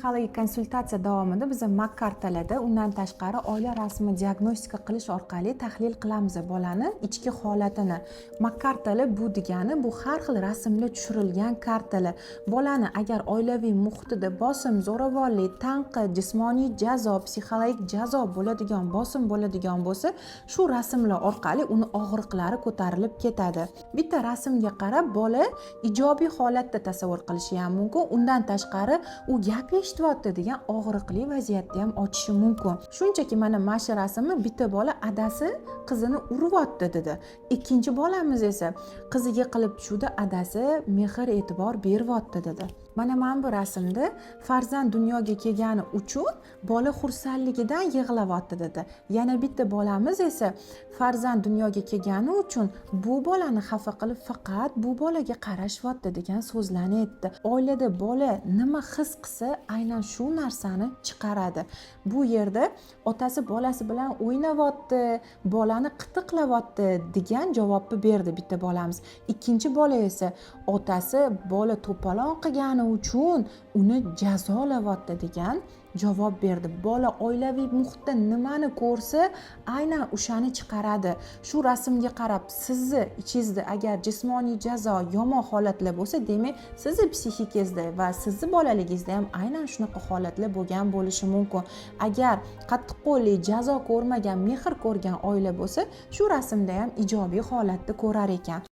Psixologik konsultatsiya davomida biz MAK kartalarda, undan tashqari oila rasmi diagnostika qilish orqali tahlil qilamiz bolani ichki holatini. MAK kartalar bu degani, bu har xil rasmlar tushirilgan kartalar. Bolani agar oilaviy muhitida bosim, zo'ravonlik, tanqid, jismoniy jazo, psixologik jazo bo'ladigan, bosim bo'ladigan bo'lsa, shu rasmlar orqali uni og'riqlari ko'tarilib ketadi. Bitta rasmga qarab bola ijobiy holatda tasavvur qilishi ham mumkin, undan tashqari u gap eshityapti degan og'riqli vaziyatda ham ochishi mumkin. Shunchaki mana shu rasmni bitta bola adasi qizini uryapti dedi, ikkinchi bolamiz esa qiziga qilib tushuvdi, adasi mehr e'tibor beryapti dedi. Mana bu rasmda farzand dunyoga kelgani uchun bola xursandligidan yig'layapti dedi. Yana bitta bolamiz esa farzand dunyoga kelgani uchun bu bolani xafa qilib, faqat bu bolaga qarashyapti degan so'zlarni aytdi. Oilada bola nima his qilsa, aynan shu narsani chiqaradi. Bu yerda otasi bolasi bilan o'ynayapti, bolani qitiqlayapti degan javobni berdi bitta bolamiz. Ikkinchi bola esa otasi bola to'polon qilgani uchun uni jazolayapti degan javob berdi. Bola oilaviy muhitda nimani ko'rsa, aynan o'shani chiqaradi. Shu rasmga qarab sizni ichingizda agar jismoniy jazo, yomon holatlar bo'lsa, demak, sizni psixikangizda va sizni bolaligingizda ham aynan shunaqa holatlar bo'lgan bo'lishi mumkin. Agar qattiqqo'llik, jazo ko'rmagan, mehr ko'rgan oila bo'lsa, shu rasmda ham ijobiy holatni ko'rar ekan.